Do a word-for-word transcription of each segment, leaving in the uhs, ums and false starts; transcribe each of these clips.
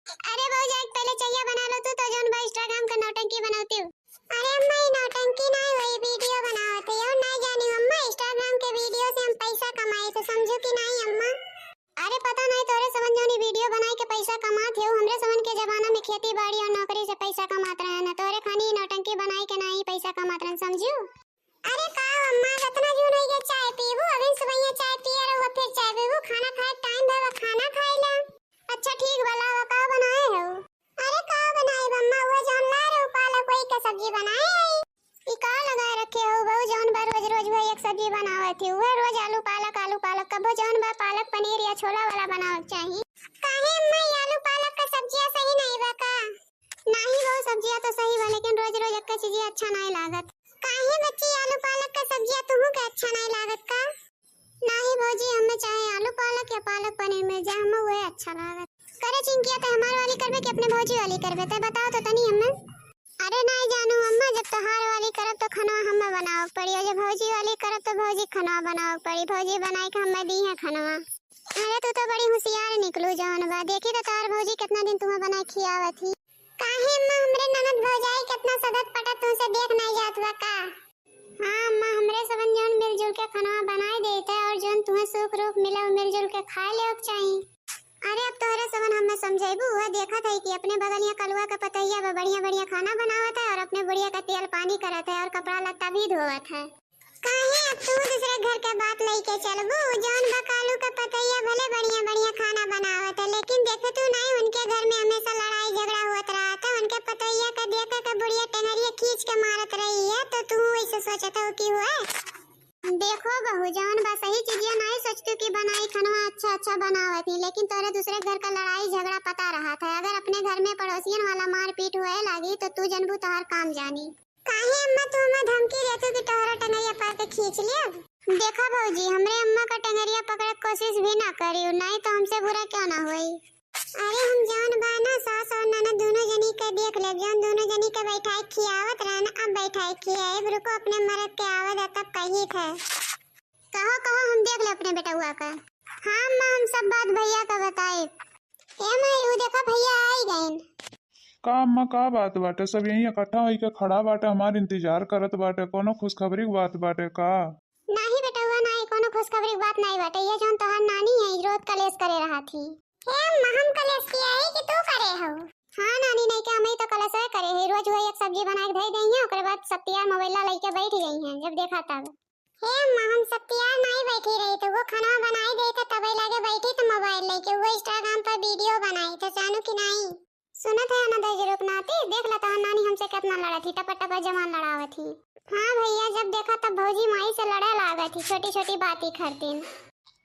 अरे भौजाई, पहले चहिया बना लो तू तो, जौन बा Instagram के नौटंकी बनौती हूँ। अरे अम्मा, ई नौटंकी नाई होई, video बनावत है। और नाई जानी अम्मा, Instagram के video से हम पैसा कमाई, तो समझू कि नाई अम्मा? अरे पता नाई तोरे समन जौन ई video बनाई के पैसा कमात है, हमरे समन के जमाना में खेती बाड़ी और नौकरी से पैसा कमात रहे ना, तोरे खानी ई नौटंकी बनाई के नाई पैसा कमात रहे, समझू? अरे का अम्मा, कितना जून होई गया, चाय पीबू? अभी सुबह चाय पिए रहो, फिर चाय पीबू? खाना खाए time भवा, खाना खाए ला। अच्छा ठीक बा, लावा का बनाए हो? अरे का बनाए अम्मा, वो जौन ला रहे पालक, वही का सब्जी बनाए है। ई का लगा रखे हो बहू, जौन बा रोज रोज वही एक सब्जी बनावत ही, वह रोज आलू पालक, आलू पालक, कबो जौन बा पालक पनीर या छोला वाला बनावत चाही। काहे अम्मा, ई आलू पालक का सब्जिया सही नहीं बा का? नाही बहू, सब्जिया तो सही बा, लेकिन रोज रोज एक चीजिया अच्छा नहीं लागत। काहे बच्ची, आलू पालक का सब्जिया तुहू के अच्छा नहीं लागत का? नाही भौजी, हमें चाहे आलू पालक या पालक पनीर मिल जाए, हमें वह अच्छा लागत। करे चिंकिया, ते हमार वाली करबे कि अपने भौजी वाली करबे, ते बताओ तो तनी हमें। अरे नाही जानू अम्मा, जब तोहार वाली करब तो खनवा हमें बनावे के पड़ी, और जब भौजी वाली करब तो भौजी खनवा बनावे के पड़ी, भौजी बनाए के हमें दी है खनवा। अरे तू तो बड़ी होशियार निकलू जौन बा, देखी तो तोहार भौजी कितना दिन तुम्हें बनाए खियावत ही। काहे अम्मा, हमरे ननद भौजाई कितना सदत पटत तुमसे देख नहीं जात बा का? हाँ अम्मा, हमरे सबन जौन मिलजुल के खनवा बनाए देत है और जौन तुम्हें सुख रूप मिले, उ मिलजुल के खाए लेवे के चाही। अरे अब तोहरे सबन हमें समझेबू, वह देखत है कि अपने बगलिया कलुआ के पतोहिया बा, बढ़िया बढ़िया खाना बनावत है और अपने बुढ़िया का तेल पानी करत है और कपड़ा लत्ता भी धोवत है। काहे अब तू दूसरे घर के बात लेके चलबू? जौन बा कालू के पतोहिया भले बढ़िया बढ़िया खाना बनावत है, लेकिन देखे तू नहीं, उनके घर में हमेशा लड़ाई झगड़ा होत रहत है। उनके पतोहिया के देख के बुढ़िया टेंगरिया खींच के मारत रही है, तो तू ऐसे सोचत हो कि हुए? देखो बहू, जौन बा सही चीजिया नाई सोचतू कि बनाई खनवा अच्छा अच्छा बनावत ही, लेकिन तोरे दूसरे घर का लड़ाई झगड़ा पता रहत है। अगर अपने घर में पड़ोसियन वाला मारपीट होए लागी तो तू जनबू तोहार काम जानी। काहे अम्मा, तू हमें धमकी देतू कि तोहरा टंगरिया पकड़ के खींच लियब? देखा भौजी, हमरे अम्मा का टंगरिया पकड़े के कोशिश भी ना करियो, नाई तो हमसे बुरा क्यों ना होई। अरे हम जौन बा ना, सास और ननद दोनों जनी के देख लेब, जौन दोनों जनी के बैठाए खियावत रहन, अब बैठाए खियाएब, रुको अपने मरद के आवे दा तब कही थे। कहो कहो, हम देख ले अपने बेटउआ का। हाँ अम्मा, हम सब बात भैया का बताएब। ए माई, ऊ देखा भैया आई गइन। का अम्मा, का बात बाटे? सब यहीं इकट्ठा होई के खड़ा बाटे, हमार इंतजार करत बाटे, कोनो खुशखबरी के बात बाटे का? नाही बेटउआ, नाही, कोनो खुशखबरी के बात नाही बाटे। ये जौन तोहार नानी है, रोज कलेश करे रहत ही। हे अम्मा, हम कलेश किया है कि तू करे हो? हाँ नानी, नहीं के हमही तो कलेशवे करे है। रोज वही एक सब्जी बना के धई देई है, ओकरे बाद सब तियार मोबाइल लइके बैठ गई हैं, जब देखा तब। हे अम्मा, हम सब तियार नाही बैठी रही तो वो खाना बनाई दे तो तबे लगे बैठी तो मोबाइल लेके वो Instagram पर video बनाई तो जानू कि नाही? सुनत है ना दर्जरुक नाती, देख ला तोहार नानी हमसे कितना लड़त ही, टपा टपा जवान लड़ावत ही। हाँ भैया, जब देखा तब भौजी माई से लड़े लागत ही, छोटी छोटी बात ही करतीन।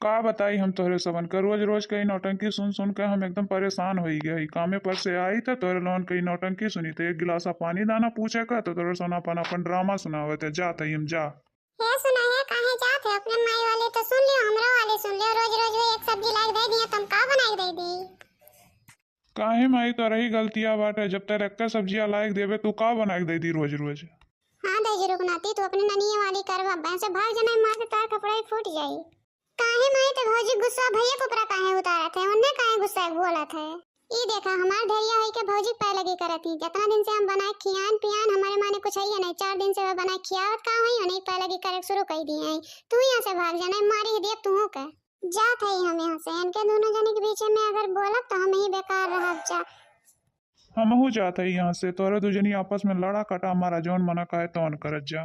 का बताई हम तोहरे सबन का, रोज रोज के ई नौटंकी सुन सुन के हम एकदम परेशान होई गए ही। कामे पर से आई तो तोहरे लोगन के ई नौटंकी सुनी तो एक गिलासा पानी दाना पूछे का तो तोहरे सबन अपन अपन ड्रामा सुनावत है। जात है हम, जा। हे सुना है, काहे जात है? अपने माई वाले तो सुन लियो, हमरो वाले सुन लियो। रोज रोज वो एक सब्जी लाइक दे दिया, तुम का बनाई दे दी? काहे माई, तोरही गलतिया बाटे, जब तोरे एक्के सब्जिया लाइक देबे, तू का बनाइक दे दी रोज रोज? हाँ दर्जरुक नाती, तू अपने ननिये वाली करवा, भैंसे भाग जनाई मार के तार कपड़ा ही फूट जाई। काहे माई, ते भौजी गुस्सा भैया के ऊपरा काहे उतारत है, उन्हें काहे गुस्सा बोलत है? ई देखा, हमार धैर्य होई के भौजी पैलगी करत ही, जितना दिन से हम बनाए खियान पियान, हमारे माने कुछ है नहीं, चार दिन से वह बनाए खियावत का हुई, उन्हें पैलगी करे शुरू कर दिए हैं। तू यहाँ से भाग जाना, मारी देख तू के। जात है हम यहाँ से, इनके दोनों जने के बीच में अगर बोलब तो हम ही बेकार रहब जा। हमहू जात है यहाँ से, तोहरे दू जनी आपस में लड़ा कटा मारा, जौन मना कहे तौन करत जा।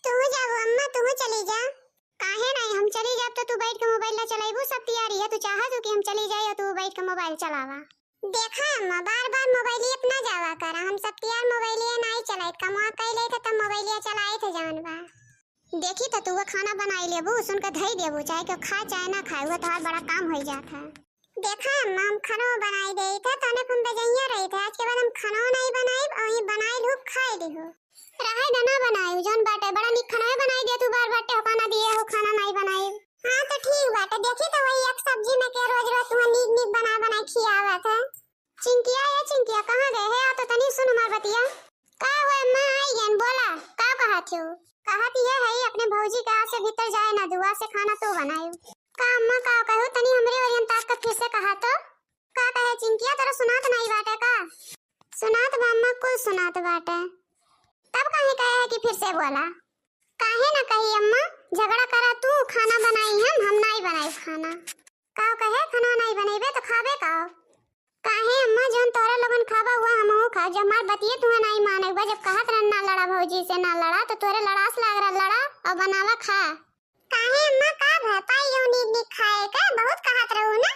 तू जाबू अम्मा, तू चली जा। काहे नहीं, हम चली जाब तो तू बैठ के मोबाइल ना चलाइबू, सब तियारी है, तू चाहत हो कि हम चली जाए या तू बैठ के मोबाइल चलावा। देखा अम्मा, बार बार मोबाइल अपना जावा करा, हम सब तियार मोबाइल नहीं चलाइत, कमवा कैले थे तब मोबाइल चलाए थे जौन बा। देखी तो तू वो खाना बनाई लेबू, सुन के धई देबू, चाहे केहू खाए चाहे ना खाए, वो तोहार बड़ा काम होई जात है। देखा अम्मा, हम खाना बनाई देई थे, तने हम बेजइया रही थे, आज के बाद हम खाना नहीं बनाई, और ये बनाई लू खाए लिहू। रहे दे ना बनाई, जौन बाटे बड़ा निक खाना बनाई दे, तू बार बाटे हो खाना दिए हो, खाना नहीं बनाई। हाँ तो ठीक बाटे, देखी तो वही एक सब्जी में के रोज रोज तुम्हें नीक नीक बना बनाई खियावत है। चिंकिया, ए चिंकिया, कहाँ गए है? आ तो तनी सुन हमार बतिया। का हुआ माँ, आई गन, बोला, का कहत हो? कहत यह है अपने भौजी के हाथ से भीतर जाए ना, दुआ से खाना तू बनाए। का अम्मा का कहू, तनी हमरे ओरियन ताक के फिर से कहा तो। का कहे चिंकिया, तोरा सुनात नाई बाटे का? सुनात बा अम्मा, कुल सुनात बाटे। तब काहे कहे है कि फिर से बोला? काहे ना कही अम्मा, झगड़ा करा तू, खाना बनाई हम, हम नाई बनाई खाना। का कहे, खाना नाई बनइबे तो खाबे का? काहे अम्मा, जौन तोहरे लोगन खाबा हुआ हमहू खाब। जब हमार बतिये तुहे नाई माने बा, जब कहत रहन ना लड़ा भौजी से ना लड़ा, तो तोहरे लड़ास लाग रहा, लड़ा और बनावा खा। काहे अम्मा, का भा पाई यौ नीक नीक खाए के, बहुत कहत रहू ना।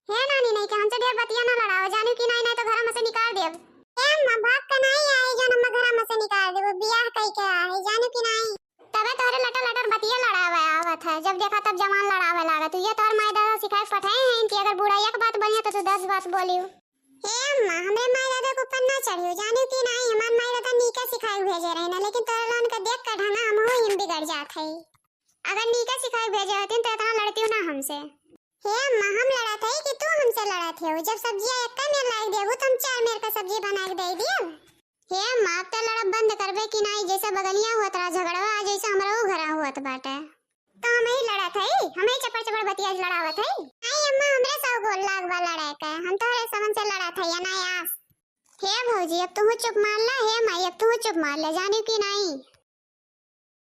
हे नानी, नहीं के हमसे ढेर बतिया ना लड़ाओ, जानू कि नाई, नाई तो घर में से निकाल देब। ए अम्मा, भाग के नाई आई जौन अम्मा घर में से निकाल देबो, बियाह कई के आई, जानू कि नाई। तबे तोहरे लटर लटर बतिया लड़ावे आवत है, जब देखा तब जवान लड़ावे लागत। ये तोहर माई दादा सिखाए के पठाए हैं इनकी, अगर बूढ़ा एक बात बोलिए तो तू दस बात बोलियो। हे अम्मा, हमरे माई दादा के ऊपर ना चढ़ियो, जानू कि नाई, हमार माई दादा नीके सिखाए भेजे रहे ना, लेकिन तोहरे लोगन के देख के ढंगा हमहू ही बिगड़ जात है। अगर नीके सिखाए भेजे होतीन तो इतना लड़तियो ना हमसे। हे अम्मा, हम लड़त हई कि तू हमसे लड़त हो? जब सब्जिया एक्का मेर लाग देबू, तो हम चार मेर का सब्जी बना के दे दियो। हे अम्मा, अब तो लड़ब बंद करबे कि नाई? जैसे बगलिया हुआ तोरा झगड़वा, आज जैसे हमरो घरा हुआ तो बाटे। तो हम ही लड़त हई, हम ही चपड़ चपड़ बतिया लड़ावत हई। नाई अम्मा, हमरे सब गोल लाग बा लड़े के, हम तोहरे सबन से लड़त हई अनायास। हे भौजी, अब तू चुप मार ला, हे माई, अब तू चुप मार ले, जानू कि नाई?